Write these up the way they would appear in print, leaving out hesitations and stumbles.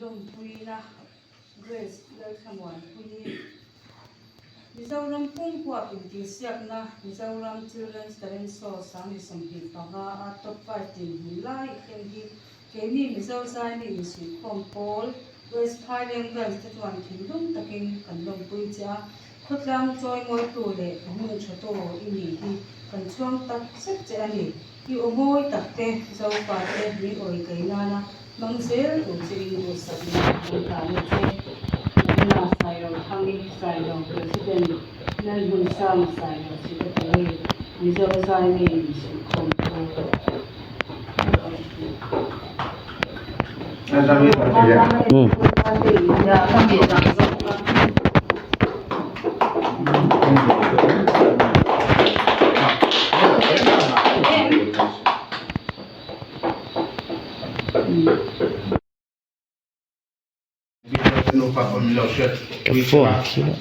Lawmpuina Grace Lalthlamuanpuii Mizoram pum huap intihsiakna Mizoram Children's Talent Show 2025 a Top 5 dinhmun lai i thleng hi keini Mizo zaimi insuihkhawm pawl West Phaileng Branch te chuan thinlung takin kan lawmpui che a, khawtlang chawimawitu leh hmun thatu i nih hi kan chhuang tak zet che a ni. I aw mawi tak te, Zopa te min awi tlei nana hmang zel tur che in duhsakna kan hlan a che. Nangna Sailo Thangi, Sailo President, Lalhmunsang Sailo Secretary, Mizo Zaimi insuihkhawm pawl.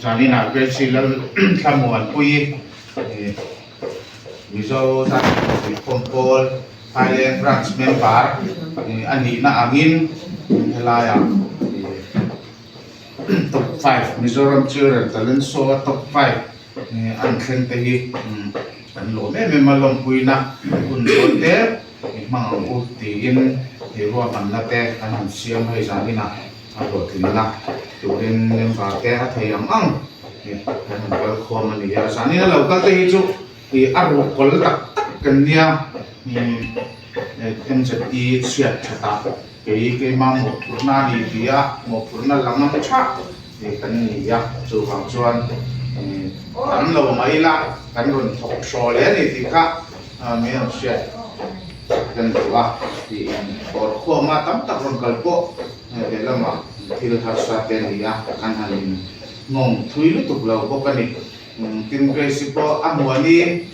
Zaninah Gracie Lalthlamuanpuii Mizo Zaikhawm Pawl Thailand Branch member a nihna angin helaiah Top 5 Mizoram Children Talent Show a Top 5 an thleng te hi kan lawm em em a, lawmpuina hun tawi te i hmang ang u tiin i ruahmanna te kan han siam hei zaninah a hlawhtlinna turin member te a thei ang ang kan han kal khawm a ni a, zanin a lo kal te hi chu i a ruhkawl tak tak kan nia MZE chhiat that a kei keima mawhphurhna a ni tih a mawhphurhna la ngam tha kan ni a, chuvang chuan tam lo mai ila kan rawn thawk hraw hle a ni tih kha min rawn hriat kan duh a tiin dawr khawma tam tak rawn kal pawh lehlamah thil harsa te a ni a, kan han in nghawng thui lutuk lo bawk a ni. Tin Grace-i pawh a muani.